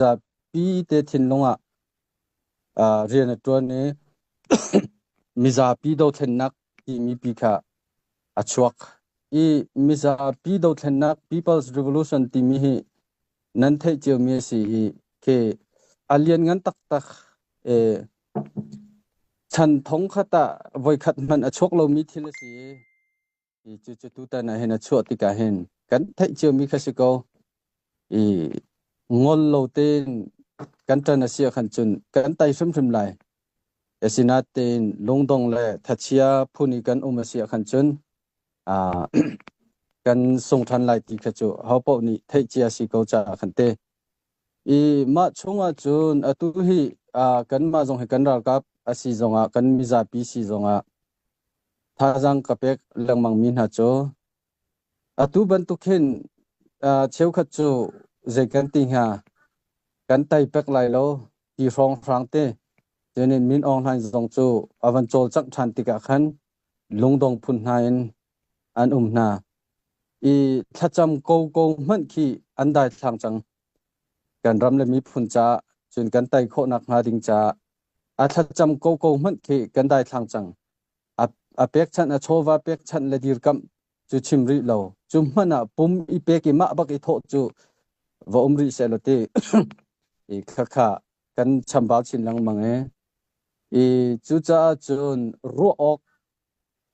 Mizapi te thinlung ah rian a ṭuan i mizapi dothlennak timi pi kha a chuak. I mizapi dothlennak People's Revolution timi hi nan theih ciomi a si i khi a lianngan taktak. Chan thong khat ah voikhat hmanh a chuak lomi thil a si i cucu tutan ah hin a chuah tikah hin kan theih ciomi kha si ko. I ngol lo tein kan ṭan a si ahkhan cun kan tai hrimhrim lai. Asinain lungdong le thachia phun i kan um a si ahkhan cun kan sung ṭhan lai ti kha cu hopaoh nih theih cia si ko caah khan te. I mah chungah cun atu hi kanmah zong hi kan ralkap a si zongah kan mizapi si zongah thazaang ka pek lengmangmi hna cu atu bantuk hin cheukhat cu zei kan ti hnga kan tai pek lai lo ti hrawnghrang te cunin Min Aung Hlaing zong cu a van cawlcangh ṭhan tikah khan lungdong phun hna in an um hna i thlacam koko hmanh khi an daithlang cang. Kan ram le miphun caah cun kan tai khawh nakhnga ding caah a thlacam koko hmanh khi kan daithlang cang. A pekchanh, a chawva pekchanh le dirkamh cu chim rih lo. Cu hmanh ah pum i pek i mah bak i thawh cu va um rih seh law ti i khakha kan chambau chin lengmang e. I cucaah cun ruah awk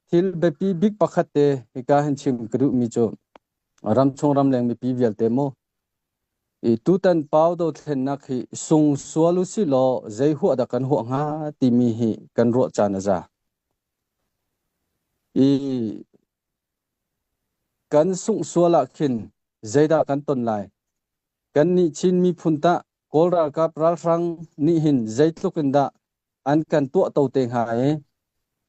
thil biapi bik pakhat te hika hin chim ka duhmi cu ramchung ramleng mipi vialte mu i tutan pau dothlennak hi sung sual u si law zei huah dah kan huah hnga timi hi kan ruah caan a za. I kan sungh sual ah khin zeidah kan ton lai? Kannih Chin miphun tah Kawl ralkap ralhrang nih hin zeitluk in dah an kan tuahto te hnga i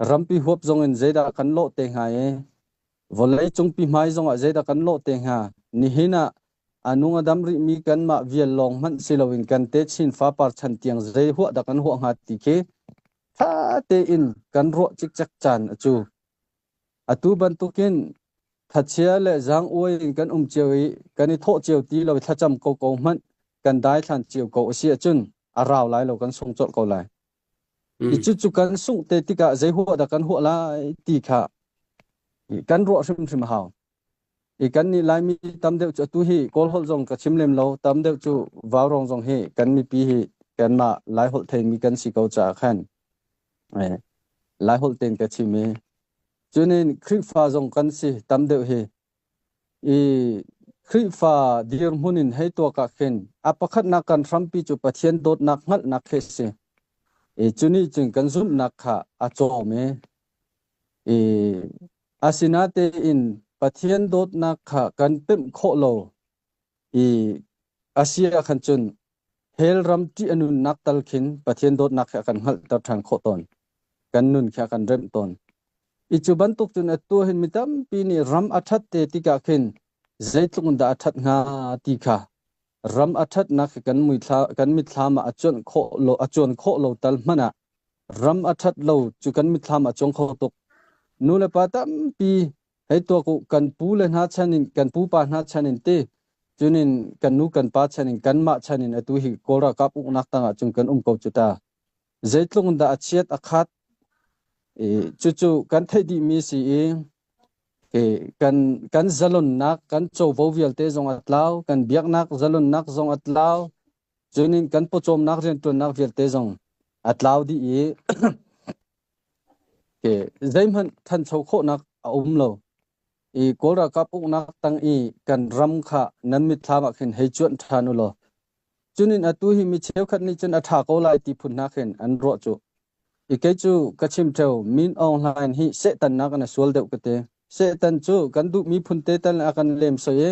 rampi huap zong in zeidah kan lawh te hnga i vawlei cungpi hmai zongah zeidah kan lawh te hnga? Nihin ah a nung a dam rihmi kanmah vial lawng hmanh si loin kan techin fapar chan tiang zei huah dah kan huah hnga ti khi ṭha tein kan ruah cikcek caan a cu. Atu bantukin thachia le zaang-uai in kan um cio i kan i thawh cio ti lo i thlacam koko hmanh kan daithlan cio ko a si ahcun a rau lai lo, kan sung colh ko lai. I cucu kan sungh te tikah zei huah dah kan huah lai ti kha kan ruah hrimhrim a hau. I kan nih Laimi tam deuh cu atu hi Kawl holh zong ka chim lem lo, tam deuh cu Vaurawng zong hi kan mipi hi kanmah Lai holh theimi kan si ko caah khan Lai holh tein ka chim i cunin Khrihfa zong kan si tam deuh hi i Khrihfa dirhmun in hei tuak ah khin a pakhatnak kan hrampi cu Pathian dawtnak hngalhnak khi a si. I cunih cun kan zumhnak kha a cawm i i asinatein Pathian dawtnak kha kan pemh khawh lo i a si ahkhan cun hell ram ṭih a nunnak tal khin Pathian dawtnak khi a kan hngalhter ṭhan khawh tawn. Kan nun khi a kan remh tawn. I cu bantuk cun atu hin mi tampi nih ram a ṭhat te tikah khin zeitluk in dah a ṭhat hnga ti kha ram a ṭhatnak hi kan muithla kan mitthlam ah a cuanh khawh lo a cuan khawh lo tal hmanh ah ram a ṭhat lo cu kan mitthlam ah cuang kho tuk. Nu le pa tampi hei tuak u, kan pu le hna chan in kan pupa hna chan in ti cunin kan nu kan pa chan in kanmah chan in atu hi Kawl ralkap uknak tangah cun kan um ko cu ta. Zeitluk in dah a chiat a khat i cucu kan theih dihmi si i kan kan zalonnak kan covo vialte zong a tlau, kan biaknak zalonnak zong a tlau, cunin kan pawcawmnak rianṭuannak vialte zong a tlau dih i zeihmanh ṭhancho khawhnak a um lo. I Kawl ralkap uknak tang i kan ram kha nan mitthlam ah khin hei cuanh ṭhan u law cunin atu hi mi cheukhat nih cun a ṭha ko lai ti phun hna khin an ruah cu. I kei cu ka chim ṭheo, Min Aung Hlaing hi Satan nakin a sual deuh ka ti. Satan cu kan duhmi phun te tal a kan lemsoi i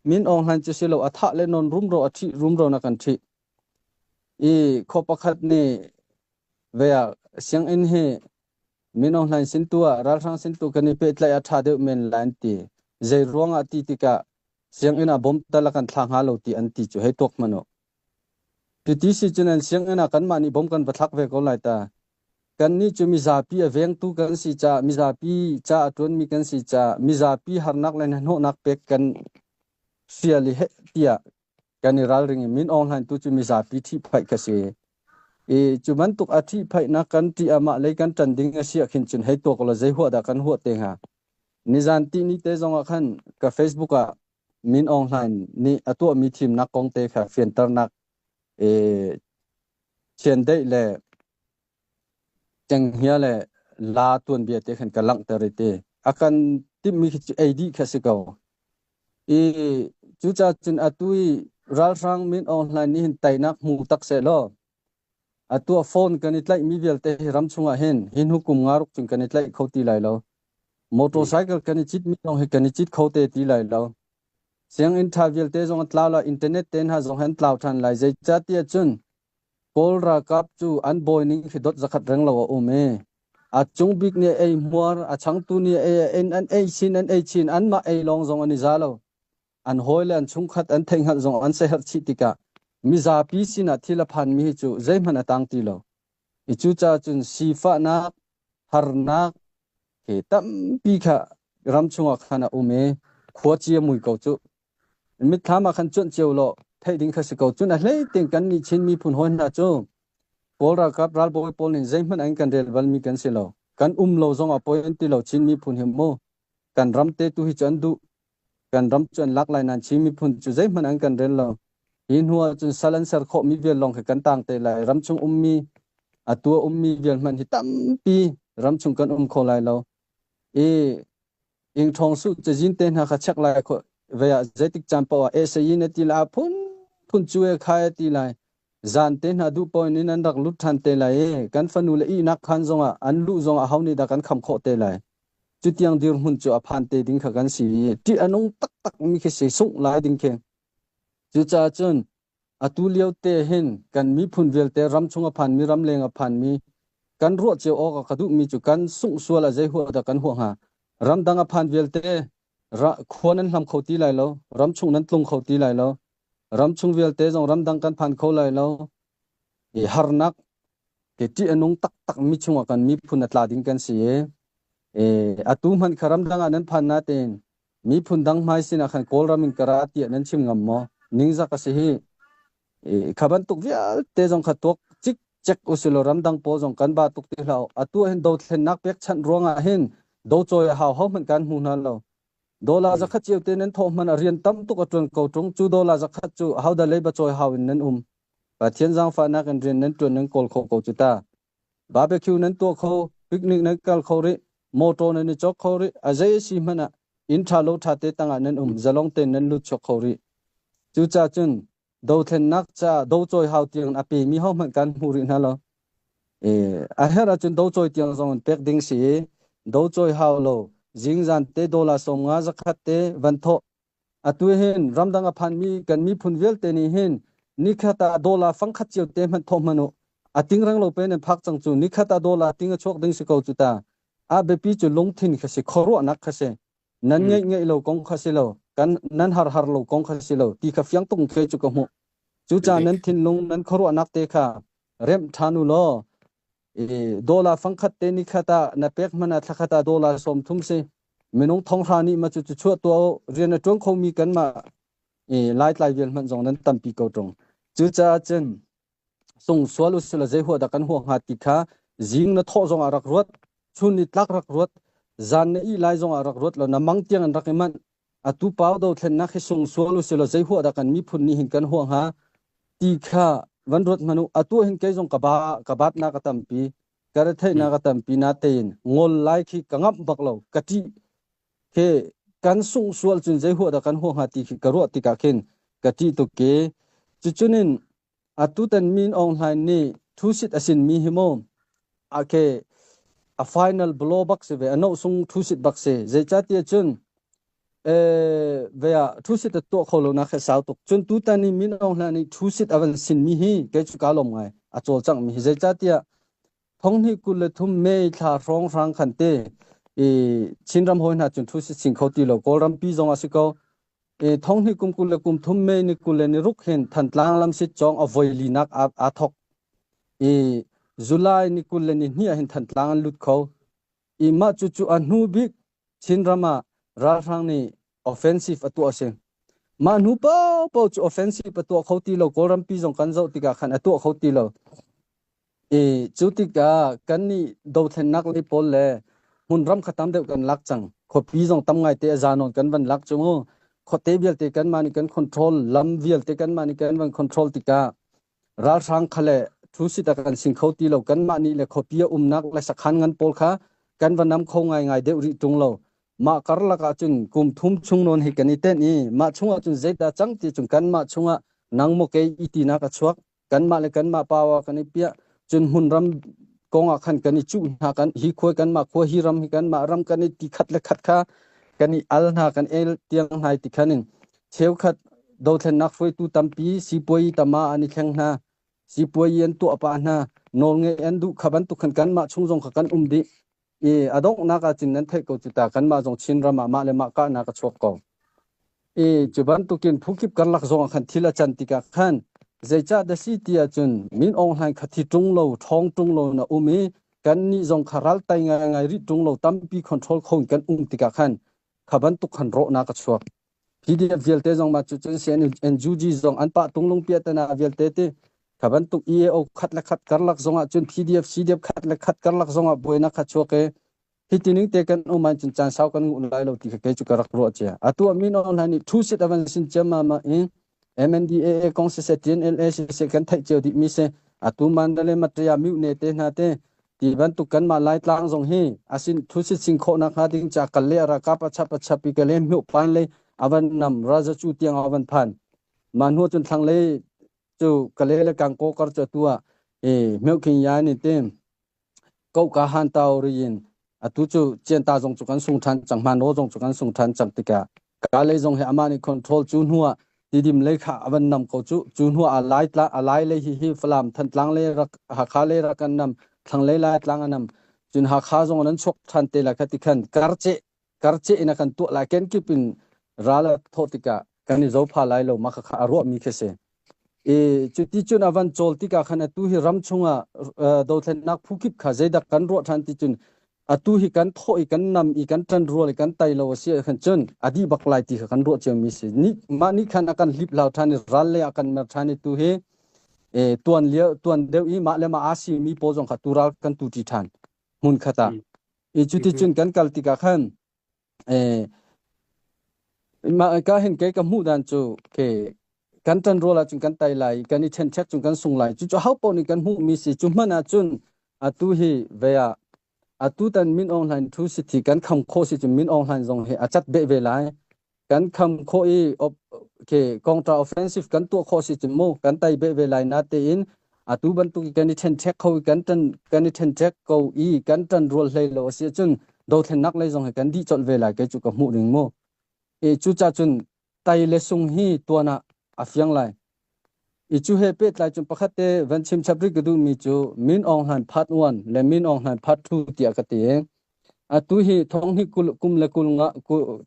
Min Aung Hlaing cu si lo a thah le nawn rumro a ṭhih rumro na kan ṭhih. I khua pakhat nih ve ah sianginn hi Min Aung Hlaing sin tu ah ralhrang sin tu kan i pehtlaih a ṭha deuh men lai an ti. Zei ruangah ti tikah sianginn ah bom tal a kan thla hnga lo ti an ti cu hei tuak hmanh u. Cuti si cun an sianginn ah kanmah nih bom kan va thlak ve ko lai ta. Kannih cu mizapi a vengtu kan si caah mizapi ca a ṭuanmi kan si caah mizapi harnak le hnahnawhnak pek kan hrial i heh tiah. Kan i ralring i Min Aung Hlaing tu cu mizapi ṭhihphaih kha si. I cu bantuk a ṭhihphaihnak kan ṭih amah lei kan ṭan ding a si ah khin cun hei tuak law zei huah dah kan huah te hnga. Nizan tihni te zong ah khan ka Facebook ah Min Aung Hlaing nih a tuahmi thimnak kong te kha fianternak e, chiandeih le cenghngia le la tuanbia te khan ka langhter i te a kan timhmi khi cu ei dih kha si ko. I cucaah cun atu i ralhrang Min Aung Hlaing nih hin teinak hmu tak seh law atu a phone kan i tlaihmi vialte hi ram chungah hin hi hnu kum nga ruk cun kan i tlaih kho ti lai lo. Motorcycle kan i citmi zong hi kan i cit kho te ti lai lo. Sianginn ṭha vialte zong an tlau lai, internet te hna zong hi an tlau ṭhan lai. Zeicahtiah cun Kawl ralkap cu an bawi ning khi dot zakhat reng lo a um i a cung bik nih ei hmuar, a changtu nih ei en an ei chin an ei chin anmah ei lawng zong an i za lo. An hawi le an chungkhat an theihhngalh zong an seherh chih tikah mizapi sinah thil a phanmi hi cu zeihmanh a tang ti lo. I cucaah cun sifahnak, harnak he tampi kha ram chungah khan a um i khuaci a mui ko cu. Mitthlam ah khan cuanh cio law theih ding kha si ko. Cun a hlei tein kan nih Chin miphun hawi hna cu Kawl ralkap ralbawi pawl nih zeihmanh an kan rel balmi kan si lo. Kan um lo zong ah poi an ti lo Chin miphun hi mu. Kan ram te tu hi cu an duh. Kan ram cu an lak lai nain Chin miphun cu zeihmanh an kan rel lo. Hi hnu ah cun sal an ser khawhmi vial lawng khi kan tang te lai. Ramchung ummi atu a ummi vial hmanh hi tampi ramchung kan um kho lai lo. I Ingṭhawng su cazin te hna kha check lai kho ve ah zeitik caan paoh ah esayi na ti lai phun phun cu e khai a ti lai. Zan te hna duh paoh in an rak lut ṭhan te lai i kan fanu le ihnak khan zongah an luh zongah ho nih dah kan kham khawh te lai. Cutiang dirhmun cu a phan te ding kha kan si i ṭih a nung taktak mi khi si sungh lai ding khi. Cucaah cun Atu lio te hin kan miphun vialte ramchung a phanmi ramleng a phanmi kan ruah cio awk a ka duhmi cu kan sungh sual ah zei huah dah kan huah hnga? Ramdang a phan vialte ra, khua nan hlam kho ti lai lo, ramchung nan tlung kho ti lai lo, ramchung vialte zong ramdang kan phan kho lai lo. I harnak ke ṭih a nung taktak mi chungah kan miphun a tla ding kan si i, e, atu hmanh kha ramdang ah nan phan natein Miphun dang hmai sinah khan Kawlram in ka ra tiah nan chim ngam maw? Ningzak a si hi. Kha bantuk vialte zong kha tuak cikcek usilaw ramdang pawl zong kan ba tuk ti hlah u. Atu ah hin dothlennak pekchanh ruangah hin docawi a hau hohmanh kan hmu hna lo. Dollar zakhat cio te nan thawh hmanh ah rian tam tuk a ṭuan ko ṭung. Cu dollar zakhat cu ahodah leiba cawi hau in nan um. Pathian zaangfahnak in rian nan ṭuan nan kawl kho ko cu ta. Barbecue nan tuah kho, picnic nan kal kho rih, motor nan i cawk kho rih, a zei a si hmanh ah inn ṭha lo ṭha te tangah nan um, zalong tein nan lut chuak kho rih. Cucaah cun dothlennak caah docawi hau tiang a pemi hohmanh kan hmu rih hna lo. E, a herh ahcun docawi tiang zong in pek ding si i docawi hau lo zingzan te dollar 50 zakhat te van thawh Atu hin ramdang a phanmi kan miphun vialte nih hin nikhat ah dollar fangkhat cio te hmanh thawh hmanh u. A tingreng lo pe nan phak cang cu nikhat ah dollar ting a chuak ding si ko cu ta. A biapi cu lungthin kha si khuaruahnak kha si. Nan ngeih ngeih lo kong kha si lo. Kan nan har har lo kong kha si lo. Ti kha fiang tuk ke cu ka hmuh. Cucaah nan thinlung nan khuaruahnak te kha remh ṭhan u law dollar fangkhat te nikhat ah na pek hmanh ah thlakhat ah dollar 30 si. Minung thonghra nih ma cu cu chuah tuah u rian a ṭuan khomi kanmah i Laitlai vial hmanh zong nan tampi ko ṭung. Cucaah cun sung sual usila zei huah dah kan huah hnga ti kha zing na thawh zong ah rak ruat, chun ni tlak rak ruat, zan na ih lai zong ah rak ruat law na mang tiang in rak i manh. Atu pau dothlennak hi sung sual usila zei huah dah kan miphun nih hin kan huah hnga ti kha van ruat hmanh u. Atu hin kei zong ka ba ka batnak a tampi. Ka retheihnak a tampi natein ngol lai khi ka ngamh bak lo ka ṭih khi kan sungh sual cun zei huah dah kan huah hnga ti khi ka ruah tikah khin ka ṭih tuk ke cucunin atutan Min Aung Hlaing nih thusit a sin mi hi mu a ke a final blow bak si ve a noh sung thusit bak si zeicahtiah cun ve ah thusit a tuah kho lo nak he sau tuk cun tutan i Min Aung Hlaing nih thusit a van sin mi hi kei cu ka lawm ngai a cawlcangh mi hi zeicahtiah thonghnih 23 May thla hrawng hrang khan te i Chinram hawi hna cun thusit sin kho ti lo Kawlram pi zong a si ko i thonghnih kum 23 May ni 26 hin Thantlang lamsit cawng a voi linak aa thok i July ni 22 ah hin Thantlang an lut kho i mah cucu a hnu bik Chinram ah ralhrang nih offensive a tuah a si. Mah hnu paohpaoh cu offensive a tuah kho ti lo. Kawlrampi zong kan zoh tikah khan a tuah kho ti lo. I cu tikah kannih dothlennak lei pawl le hmunram kha tam deuh kan lak cang. Khuapi zong tam ngaite a za nawn kan van lak cu mu. Khuate vialte kanmah nih kan control, lam vialte kanmah nih kan van control tikah ralhrang kha le thu sit a kan sing kho ti lo. Kanmah nih le khuapi a umnak le sakhan ngan pawl kha kan va nam kho ngaingai deuh rih ṭung lo. Mah karlak ah cun kum thum chung nawn hi kan i tenh i mah chungah cun zeidah cang ti cun kanmah chungah nang maw kei i tinak a chuak. Kanmah le kanmah power kan i piah cun hmunram kong ah khan kan i cuh hna kan hi khua kanmah khua hi ram hi kanmah ram kan i ti khat le khat kha kan i al hna kan el tiang hna ti khan in cheukhat dothlennak hruaitu tampi sipuai tama an i thleng hna sipuai an tuah pah hna nawlngei an duh kha bantuk khan kanmah chung zong kha kan um dih i a donghnak ah cun nan theih ko cu ta kanmah zong Chin ram ah mah le mah kahnak a chuak ko. I cu bantukin phukip karlak zong ah khan thil a can tikah khan zeicah dah si ti ahcun Min Aung Hlaing kha thi ṭung lo ṭhawng ṭung lo na um i kannih zong kha ral tai ngaingai rih ṭung lo tampi control kho in kan um tikah khan kha bantuk khan rawhnak a chuak. PDF vialte zong mah cu cun NUG zong an pah tunglung piahtana vialte ti kha bantuk EAO khat le khat karlak zong ah cun PDF CDF khat le khat karlak zong ah buainak kha chuak i hi tining te kan um cun caan sau kan nguh lai lo ti kha kei cu ka rak ruah cia atu min online nih thu sit avan sin ciam ma ma i MNDAA kong siseh TNLA siseh kan theih cio dih mi si atu Mandalay Matria Myone te hna te ti bantuk kanmah Laitlang zong hi asin thusit sing khawhnak hnga ding ca kal le ralkap a chap a chap i kale hmuh pan le avan nam raza cu tiang avan phan ma hnu cun thlang le cu kale le kangko kar cu tu ah e hmeuh ya ni te Kohka han tau ri in atu cu Cianta zong cu kan sung ṭhan cang, Hmano zong cu kan sung ṭhan cang tikah Kalay zong hi amah nih control cu hnu ah Tidim lei kha a van nam ko cu cu hnu ah a lai tla a lai lei hi hi Falam Thantlang lei rak Hakha lei rak kan nam thlanglei lai tlang a nam cun Hakha zong nan chuak ṭhan te lai kha ti khan karceh karceh in a kan tuah lai kenkip in ral a thawh tikah kan i zopha lai lo mah kha a ruahmi khi si. I cuti cun a van cawl tikah khan atu hi ram chungah dothlennak phu kip kha zeidak kan ruah ṭhan ti cun atu hi kan thawh i kan nam i kan ṭan rual i kan tai lo a si ahkhan cun a dih bak lai ti kha kan ruah ciomi si. Ni, mah nih khan a kan hlip hlau ṭhan i ral lei a kan mer ṭhan i tu hi tuan lio tuan deuh i mah le mah aa simi pawl zong kha tu ral kan tu ṭi ṭhan hmun khat ah. I cuti cun kan kal tikah khan mah ka hin kei ka hmuh dan cu ke kan ṭan rual ahcun kan tai lai kan i ṭhenṭhek cun kan sung lai cucu ho paoh nih kan hmuhmi si cu hmanh ahcun atu hi ve ah atu tan Min Aung Hlaing thu si thi kan kham khawh si cun Min Aung Hlaing zong hi a cat beh ve lai kan kham khawh i okay, counter offensive kan tuah khawh si cun mu kan tai beh ve lai na tein atu bantuk kan i ṭhenṭhek kho kan ṭan kan i ṭhenṭhek ko i kan ṭan rual hlei lo a si ahcun dothlennak lei zong hi kan dih colh ve lai kei cu ka hmuh ning mu i cuca cun tai le sung hi tuan ah a fiang lai i cu he pehtlai cun pakhat te van chim chap rih ka duhmi cu Min Aung Hlaing part 1 le Min Aung Hlaing part 2 tiah ka ti Atu hi thonghnih kum le kul nga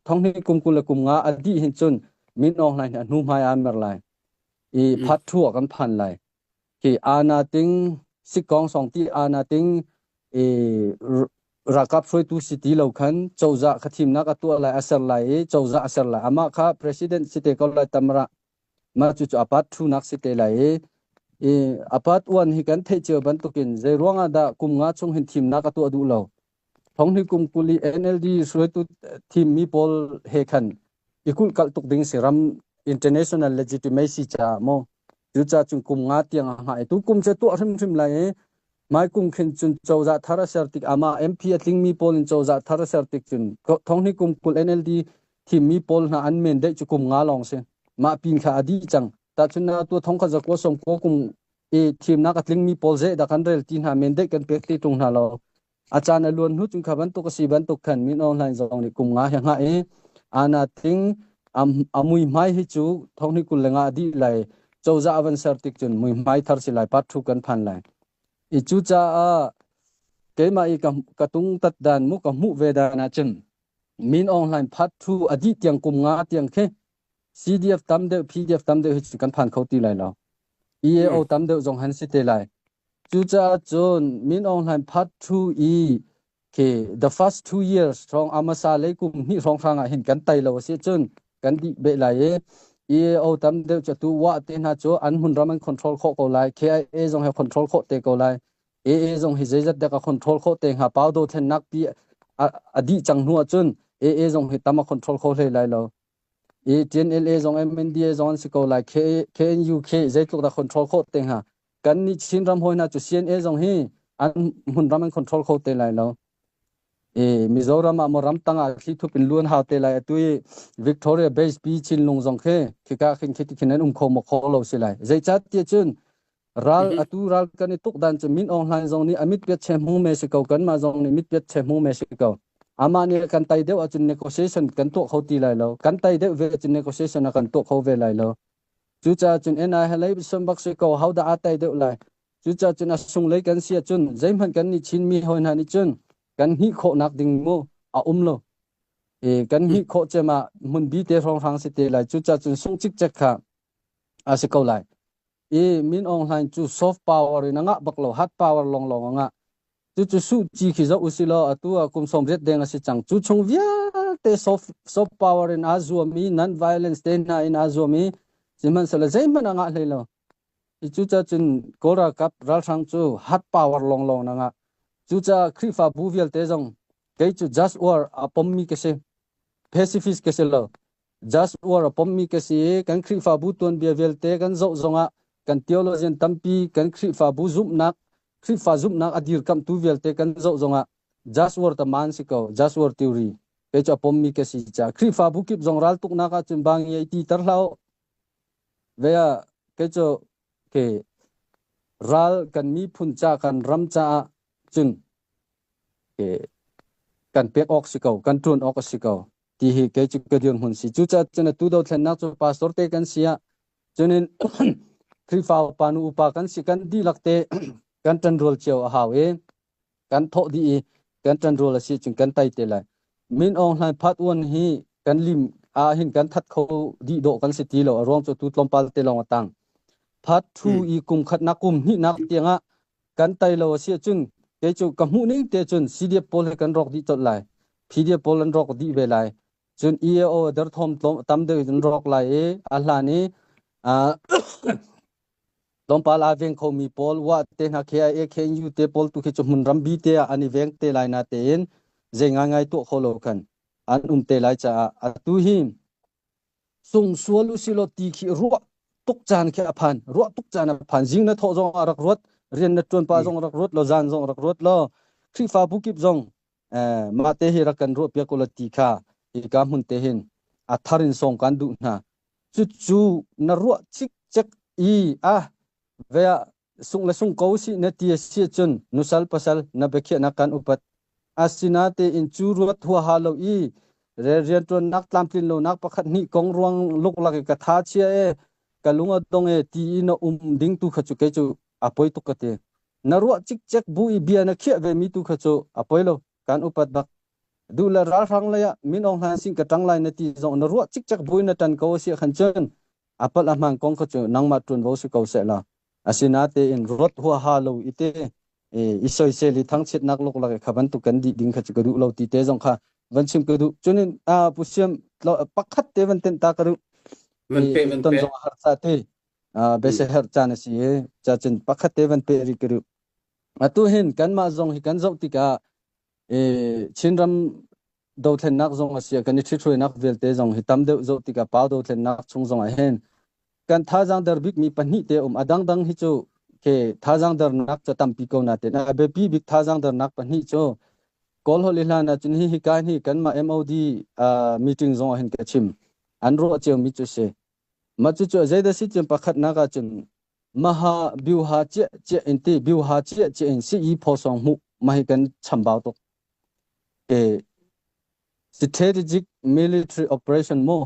thonghnih kum 25 a dih hin cun Min Aung Hlaing hi a hnu hmai aa mer lai i part 2 ah kan phan lai. Khi ana ting sikkong song ti ana ting i ralkap hruaitu si ti lo khan cozah kha thimnak a tuah lai a ser lai i cozah a ser lai amah kha president si te ko lai tamra mah cucu a part 2 nak si te lai i i a part 1 hi kan theih cio bantukin zei ruangah dah kum nga chung hin thimnak a tuah duh lo thonghni kum kuli NLD hruaitu thimmi pawl he khan i kulh kalh tuk ding si ram international legitimacy caah maw cucaah cun kum nga tiang a hngah i tu kum cu tuah hrimhrim lai i mai kum khin cun cozah thar a ser tik amah MP a tlingmi pawl in cozah thar a ser tik cun thonghni kum 20 NLD thimmi pawl hna an men deih cu kum nga lawng si mah pin kha a dih cang tahchun na tu thong kha zakua som ko kum i thimnak a tlingmi pawl ze da kan rel ti hna men deih kan pek ti tung hna lo A caan a luan hnu cun kha bantuk a si bantuk khan Min Aung Hlaing zong nih kum nga he hngah i ana ting a muihmai hi cu thonghnih 25 a dih lai cozah a van ser tik cun muihmai thar si lai part 2 kan phan lai. I cucaah keimah i ka, ka tung tat dan mu ka hmuh ve dan ahcun Min Aung Hlaing part 2 a dih tiang kum nga tiang khi CDF tam deuh PDF tam deuh hi cu kan phan kho ti lai lo. EAO tam deuh zong han si te lai. Cucaah cun Min Aung Hlaing Part 2 i khi the first 2 years hrawng a hmasa lei kum hnih hrawnghrang ah hin kan tai lo a si cun kan dih beh lai i. EAO tam deuh cu tu wa te hna cu an hmunram an control khawh ko lai. KIA zong he control khawh te ko lai. AA zong hi zeizat dek a control khawh te hnga. Pau dothlennak pi a dih cang hnu ahcun AA zong hi tam a control kho hlei lai lo. I TNLA zong MNDA zong an si ko lai. KNU K zeitluk dah control khawh te hnga. Kan nih Chin ram hawi hna cu CNA zong hi an hmunram an control kho te lai lo. I Mizoram ah maw ramtang ah thli thup in luan hau te lai atu i Victoria Base pi Chinlung zong khi khika khin khi khin an um kho maw kho lo si lai. Zeicah tiah cun ral atu ral kan i tuk dan cu Min Aung Hlaing zong nih a mit piat che hmung me si ko kanmah zong nih mit piat che hmung me si ko. Amah nih kan tai deuh ahcun negotiation kan tuah kho ti lai lo. Kan tai deuh ve ahcun negotiation a kan tuah kho ve lai lo. Cucaah cun NI helei son bak si ko ho dah aa tai deuh lai. Cucaah cun a sunglei kan si ahcun zeihmanh kan nih Chinmi hawi hna nih cun kan hnih khawhnak ding mu a um lo. E, kan hnih khawh cem ah hmun bi te hrawnghrang si te lai. Cucaah cun sung cikcek kha a si ko lai. I Min Aung Hlaing cu soft power in a ngah bak lo, hard power lawnglawng a ngah. Cucu Suh Kyi khi zoh usih law atu ah kum 80 deng a si cang. Cu chung vialte soft, soft power in aa zuam i non violence te hna in aa zuam i sihmanhsehlaw zeihmanh a ngah hlei lo. Cucaah cun Kawl ralkap ralhrang cu hard power lawnglawng na ngah. Cucaah Khrihfabu vialte zong kei cu just war a pommi ka si. Pacifist ka si lo. Just war a pommi ka si i kan Khrihfabu tuanbia vialte kan zoh zongah kan theologian tampi kan Khrihfabu zumhnak Khrihfa zumhnak a dirkamhtu vialte kan zoh zongah just war taman si ko just war theory kei cu a pommi ka si caah Khrihfabu kip zong raltuknak ahcun bang i ti ter hlah ve ah kei cu ke ral kan miphun ca kan ram caah cun ke kan pek awk si ko kan ṭuan awk a si ko ti hi kei cu ka dirhmun si. Cucaah cun atu dothlennak cu pastor te kan si ah cunin Khrihfa upa nu upa kan si kan dihlak te kan ṭanrual cio a hau i kan thawh dih i kan ṭanrual a si cun kan tai te lai. Min Aung Hlaing Phat Uan hi kan lim ah hin kan that kho dih dawh kan si ti lo a ruang cu tu tlawmpal te lawng a tang. Phat thu i kum khatnak kum hnihnak tiangah kan tai lo a si ahcun kei cu ka hmuh ning te cun CDF pawl hi kan rawk dih colh lai. PDF pawl an rawk dih ve lai. Cun EAO derthawm tam deuh in rawk lai i a hlan i tlawmpal aa veng khomi pawl wa te hna KIA KNU te pawl tu khi cu hmun rambi te ah an i veng te lai na tein zei ngaingai tuah kho lo khan an um te lai caah atu hi sungsual usilaw ti khi ruah tuk caan khi a phan ruah tuk caan a phan zing na thawh zong ah rak ruat rian na ṭuan pa zong rak ruat law zan zong rak ruat law Khrihfabu kip zong mah te hi rak kan ruah piak ulaw ti kha hika hmun te hin a thar in song kan duh hna cucu na ruah cikcek i ah ve ah sung le sung ko si na ti a si cun nusal pasal na biakhiahnak kan upat asinatein cu ruat huaha lo i rianṭuannak tlamtlin lonak pakhat hnih kong ruang luklak i ka tha chia e ka lung a dong e ti i na um ding tu kha cu kei cu a poi tuk ka ti na ruah cikcek bu i bia na khiah ve mi tu kha cu a poi lo kan upat bak duh le ralhrang lei ah Min Aung Hlaing sin ka ṭang lai na ti zong na ruah cikcek bu in na ṭan ko a si khan cun a palh a hmaan kong kha cu nangmah ṭuanvo si ko seh la asinatein ruat huaha lo i te i soisel i thangchiatnak luklak i kha bantuk kan dih ding kha cu ka duh lo ti te zong kha van chim ka duh cunin pu siam pakhat te van tenh ta ka duh van pe van ton pe zong har ca te bese her caan a si i ca cun pakhat te van pe ri ka duh atu hin kanmah zong hi kan zoh tikah Chinram dothlennak zong a si kan i ṭhithruainak vialte zong hi tam deuh zoh tikah pau dothlennak chung zong ah hin kan thazaang der bikmi pahnih te um a dangdang hi cu ke thazaang dernak cu tampi ko na ten a biapi bik thazaang dernak pahnih cu kawl holh i hlan ahcun hi hi kai hi kanmah MOD meeting zong ah hin ka chim an ruah cio mi cu si mah cucu zeidah si cun pakhatnak ahcun maha biuha cia cia in ti biuha cia cia in si i phosong hmuh mah hi kan chambau tuk ke strategic military operation mu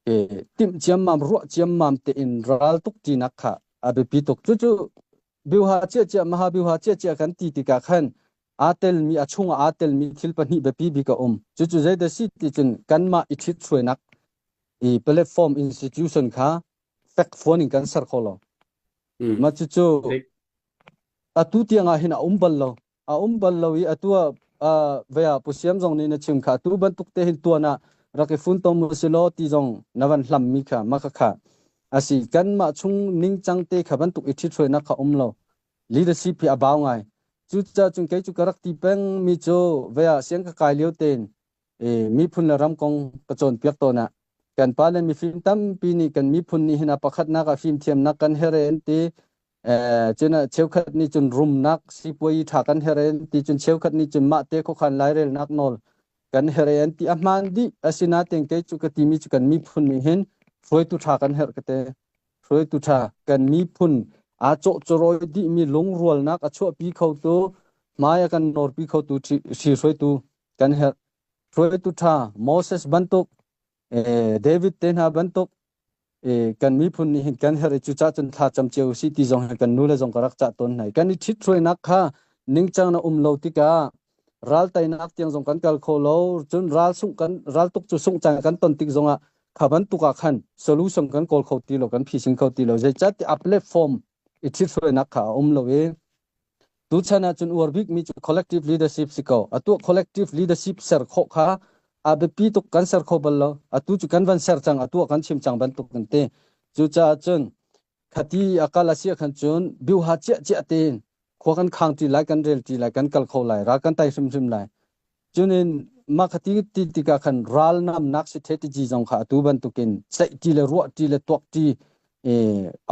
ke timh ciammam ruah ciammam tein ral tuk tinak kha a biapi tuk cucu biuha cia cia maha biuha cia cia kan ti tikah khan aa telmi a chungah aa telmi thil pahnih biapi bik a um cucu zeidah si ti cun kanmah i ṭhithruainak i platform institution kha fekfuan in kan ser kho lo mah cucu atu tiang ah hin a um bal lo a um bal lo i atu ah vea pu siam zong nih na chim kha atu bantuk te hin tuan ah. Rak i funtom u si law ti zong na van hlam mi kha ma kha kha asi. Kanmah chung ningcang te kha bantuk i ṭhithruainak kha um lo. Leadership hi a bau ngai. Cucaah cun kei cu ka rak ti peng mi cu vei ah siang ka kai lio tein miphun le ram kong ka cawnpiak tawn ah kan pa le mifim tampi nih kan miphun nih hin a pakhatnak ah fimthiamnak kan herh an ti. Cun cheukhat nih cun rumnak sipuai ṭha kan herh an ti. Cun cheukhat nih cun mah te khuakhan lairelnak nawl kan herh an ti. A hmaan dih. Asinain kei cu ka timi cu kan miphun nih hin hruaitu ṭha kan herh ka ti. Hruaitu ṭha, kan miphun aa cawhcawrawi dihmi lungrualnak a chuahpi khotu, hmai a kan nawrpi khotu hri hruaitu kan herh. Hruaitu ṭha Moses bantuk, David te hna bantuk kan miphun nih hin kan herh i cucah cun thla cam cio si ti zong hi kan nule zong ka rak cah tawn hna. Kan i ṭhithruainak kha ningcang na um lo tikah ral teinak tiang zong kan kal kho lo. Cun ral sungh kan raltuk cu sungh caan kan ton tik zongah kha bantuk ah khan solution kan kawl kho ti lo, kan phisin kho ti lo. Zeicahtiah a platform i ṭhithruainak kha a um lo i tuchan ah cun uar bikmi cu collective leadership si ko. Atu collective leadership ser khawh kha a biapi tuk. Kan ser kho bal lo. Atu cu kan van ser cang, atu ah kan chim cang bantuk kan ti. Cucaah cun khati a kal a si khan cun biuha ciah ciah tein khua kan khang ti lai, kan rel ti lai, kan kal kho lai, ral kan tai hrimhrim lai. Cunin mah khati ti tikah khan ral namnak strategy zong kha atu bantukin ceih ti le ruah ti le tuak ti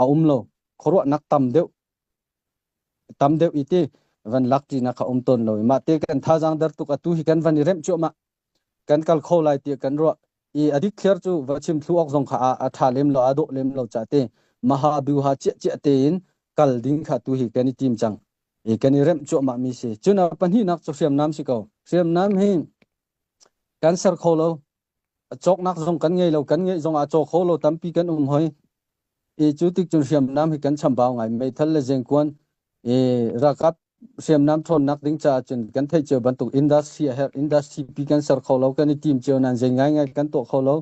a um lo. Khuaruahnak tam deuh tam deuh i ti van lak ti nak kha um tawn lo. Mah te kan thazaang der tuk. Atu hi kan van i remh cuahmah, kan kal kho lai ti kan ruah i a dikthliar cu va chim thlu awk zong kha a ṭha lem lo, a dawh lem lo ca te maha biuha ciah ciah tein kal ding kha tu hi kan i tim cang i kan i remh cuahmah mi si. Cun a pahnihnak cu hriamnam si ko. Hriamnam hi kan ser kho lo, cawknak zong kan ngei lo, kan ngeih zong ah caw kho lo tampi kan um hoi i cu tik cun hriamnam hi kan chambau ngai. Meithal le zengkuan i ralkap hriamnam ṭhawnnak ding caah cun kan theih cio bantuk industry a herh. Industry pi kan ser kho lo. Kan i tim cio nain zei ngaingai kan tuah kho lo.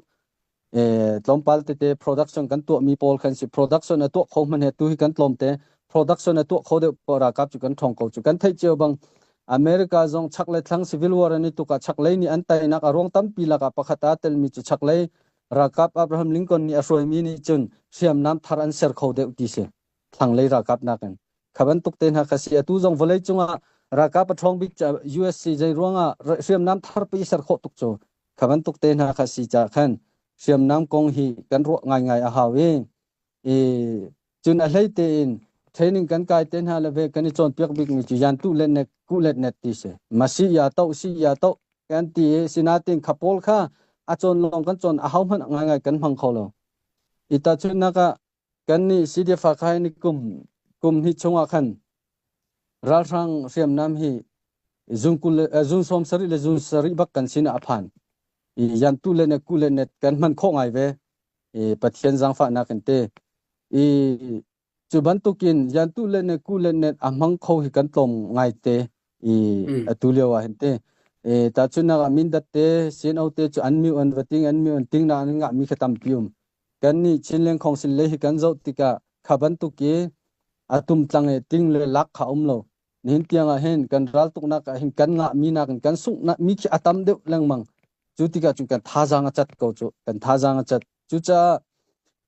Tlawmpal tete production kan tuahmi pawl khan si. Production a tuah kho hmanh he tu hi kan tlawmte. Production a tuah kho deuh ralkap cu kan ṭhawng ko cu. Kan theih cio bang America zong chak le thlang civil war an i tuk ah chaklei nih an teinak a ruang tampi lakah pakhat aa telmi cu chaklei ralkap Abraham Lincoln nih a hruaimi nih cun hriamnam thar an ser kho deuh ti si, thlanglei ralkap nakin. Kha bantuk te hna kha si. Atu zong vawlei cungah ralkap a ṭhawng bik USC zei ruangah hriamnam thar pi ser khawh tuk cu kha bantuk te hna kha si ca khan hriamnam kong hi kan ruah ngaingai a hau i i cun a hlei tein training kan kai te hna le ve kan i cawnpiak bik mi cu yan tu let net ku let net ti si masi ya to si ya to kan ti i sinatin kha pawl kha a cawn lawng kan cawn, a hau hmanh ngaingai kan hmang kho lo. I tahchunhnak ah kan nih CDF khai ni kum kum hnih chungah khan ralhrang hriamnam hi zung kul zung 70 le zung 70 bak kan sin ah a phan i yan tu le ne ku le net kan hman khawh ngai ve i Pathian zaangfahnak in te. I cu bantukin yantu le ne ku le net a hmang kho hi kan tlawm ngai te i atu lio ah hin te. E tahchunhnak ah Mindat te, CNO te cu an mi an vating an mi an ting na an ngah mi kha tampi um. Kan nih Chinland Council le hi kan zoh tikah kha bantuk i atum tlang e ting le lak kha um lo. Nihin tiang ah hin kan raltuknak ah hin kan ngah mi nakin kan sunghnak mi khi a tam deuh lengmang. Cu tikah cun kan thazaang a cat ko cu, kan thazaang a cat. Cucaah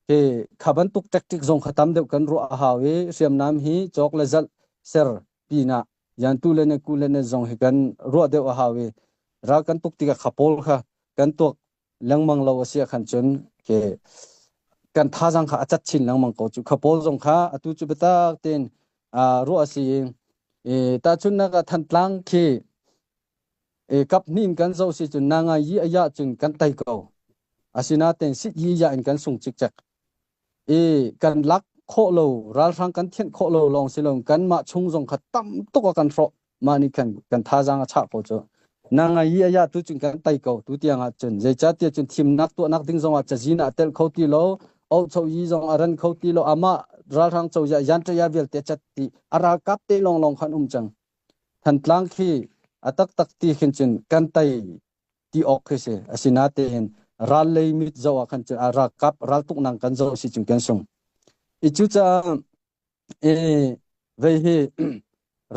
hi kha bantuk tactic zong kha tam deuh kan ruah a hau i hriamnam hi cawk le zalh ser pinah yantu le ne ku le ne zong hi kan ruah deuh a hau i ral kan tuk tikah kha pawl kha kan tuak lengmang lo a si ah khan cun ke kan thazaang kha a cat chin lengmang ko cu. Kha pawl zong kha atu cu biatak tein ruah a si i tahchunhnak ah Thantlang khi kap hnih in kan zoh si cun na ngai yi a ya cun kan tei ko. Asinain sit yi ya in kan sung cikcek i kan lak khawh lo, ralhrang kan thianh khawh lo lawng si lo, kanmah chung zong kha tam tuk a kan hrawh. Mah nih khan kan thazaang a chah ko cu. Na ngai yi a ya tu cun kan tei ko tu tiang ah cun. Zeicahtiah cun thimnak tuahnak ding zong ah cazin ah tel kho ti lo, oh yi zong a ran kho ti lo. Amah ralhrang cozah yanṭaya vialte cat ti a ralkap te lawnglawng khan um cang. Thantlang khi a taktak ti khin cun kan tei ti awk khi si. Asinatein ral lei mit zoh ah khan cun a ralkap raltuknak kan zoh si cun kan sung. I cucaah i vei hi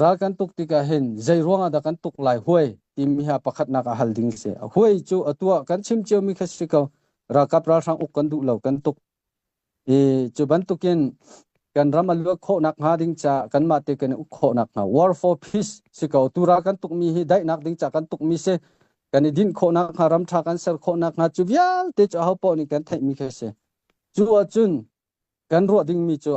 ral kan tuk tikah hin zei ruangah dah kan tuk lai huai? Timi ha pakhatnak a hal ding si. Huai cu atu ah kan chim ciomi kha si ko. Ralkap ralhrang uk kan duh lo kan tuk. I cu bantukin kan ram a luat khawhnak hnga ding ca kanmah te kan i uk khawhnak hnga war for peace si ko. Tu ral kan tukmi hi daihnak ding ca kan tukmi si. Kan i dinh khawhnak hnga ram ṭha kan ser khawhnak hnga cu vialte cu aho paoh nih kan theihmi kha si. Cu ahcun kan ruah dingmi cu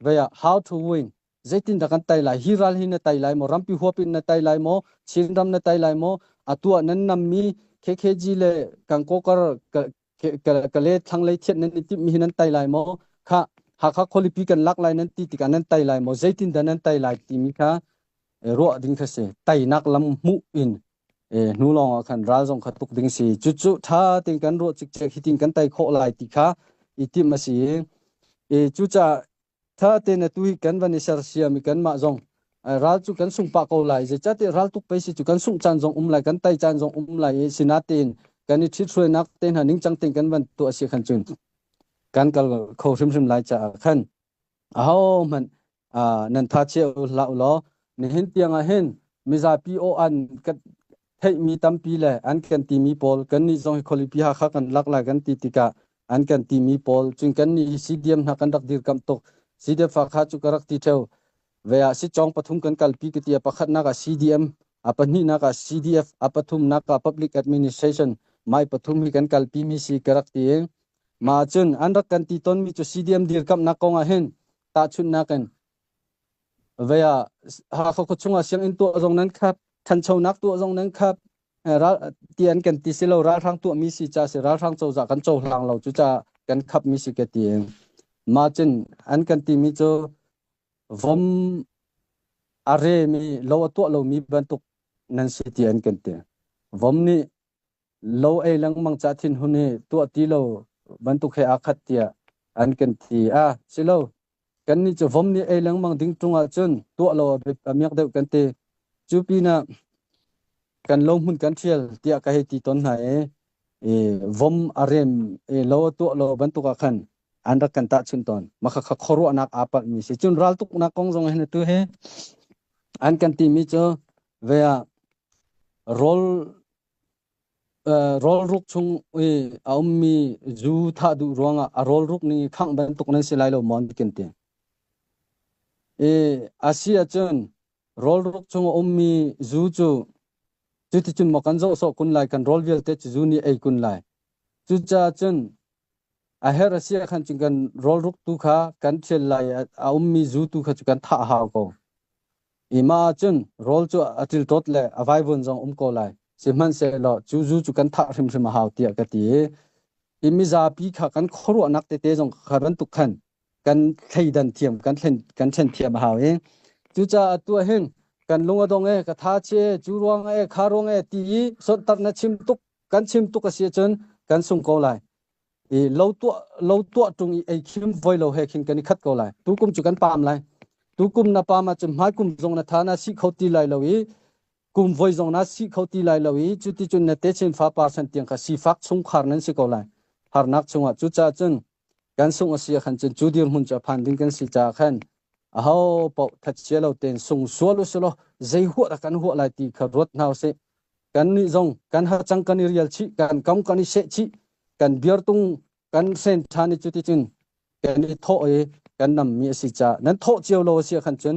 vei ah how to win zeitindah kan tai lai hi ral hi na tai lai maw rampi huap in na tai lai maw Chinram na tai lai maw atu ah nan nammi KKG le Kangkokar kale thlanglei thiat nan i timhmi hi nan tai lai maw kha Hakha khualipi kan lak lai nan ti tikah nan tai lai maw zeitindah nan tai lai timi kha ruah ding kha si tainak lam hmuh in hnu lawng ah khan ral zong kha tuk ding si cucu ṭha tein kan ruah cikcek hitin kan tai khawh lai ti kha i timh a si i cucaah ṭha tein atu hi kan van i sersiam i kanmah zong ral cu kan sung pah ko lai zeicahtiah ral tuk pei si cu kan sungh caan zong um lai kan tai caan zong um lai i sinatein kan i ṭhithruainak te hna ningcang tein kan van tuah si khan cun kan kal kho hrimhrim lai caah khan ahohmanh nan tha chia hlah u law nihin tiang ah hin mizapi aw an kan theihmi tampi le an kan timi pawl kannih zong hi khualipi Hakha kan lak lai kan ti tikah an kan timi pawl cun kannih hi CDM hna kan rak dirkamh tuk CDF Hakha cu ka rak ti theo ve ah sitcawng pathum kan kalpi ka ti a pakhatnak ah CDM a pahnihnak ah CDF a pathumnak ah Public Administration mai pathum hi kan kalpi mi si ka rak ti Mah cun an rak kan ti tawnmi cu CDM dirkamhnak kong ah hin tahchunhnak in vei ah Hakha khuachung ah sianginn tuah zong nan khap, thanchonak tuah zong nan khap, ral ti an kan ti si lo ralhrang tuahmi si ca si ralhrang cozah kan cohlang lo cucaah kan khapmi si ka ti. Mah cun an kan timi cu vom a remi lo a tuah lomi bantuk nan si ti an kan ti. Vom nih lo ei lengmang ca thinhun hi tuah ti lo bantuk he aa khat tiah an kan ti a si lo kannih cu vom nih ei lengmang ding ṭung ahcun tuah lo a miak deuh kan ti cu pinah kan lo hmun kan ṭhial tiah ka hei ti tawn hna i i vom a rem i lo a tuah lo bantuk ah khan an rak kan tahchunh tawn mah kha khuaruahnak aa palhmi si cun raltuknak kong zong hin atu hi an kan timi cu ve ah rawl Rawlruk chung i a ummi zu thah duh ruangah a rawlruk ning i khangh bantuk nan si lai lo maw an kan ti. I a si ahcun rawlruk chung a ummi zu cu cuticun maw kan zoh sawh kun lai kan rawl vialte cu zu nih ei kun lai. Cucaah cun a herh a si ah khan cun kan rawlruk tu kha kan ṭhial lai i a ummi zu tu kha cu kan thah a hau ko. I mah ahcun rawl cu a ṭilṭawt le a vaivuan zong um ko lai. Sihmanhsehlaw cu zu cu kan thah hrimhrim a hau tiah ka ti i, i mizapi kha kan khuaruahnak tete zong kha bantuk khan kan thleidan thiam, kan thlen, kan ṭhen thiam a hau i cucaah atu ah hin kan lung a dong e, ka tha chia e, cu ruang e, kha ruang e ti i sonhtarh na chim tuk, kan chim tuk a si ahcun kan sung ko lai. I lo tuah lo tuah ṭung i ei khim voi lo he khin kan i khat ko lai. Tukum cu kan paam lai. Tukum na paam ahcun hmaikum zong na tha na si kho ti lai lo i kum voi zong na si kho ti lai lo i cuticun na techin fapa san tiang kha sifak chungkhar nan si ko lai. Harnak chungah cucaah cun kan sung a si ah khan cun cu dirhmun cu a phan ding kan si caah khan aho paoh thatchia lo tein sung sual usulaw zei huah dah kan huah lai ti kha ruat hna usih. Kannih zong kan hacang kan i rial chih, kan kam kan i seh chih, kan biartung kan hren ṭhan i cuticun kan i thawh i kan nammi a si caah nan thawh cio lo a si ah khan cun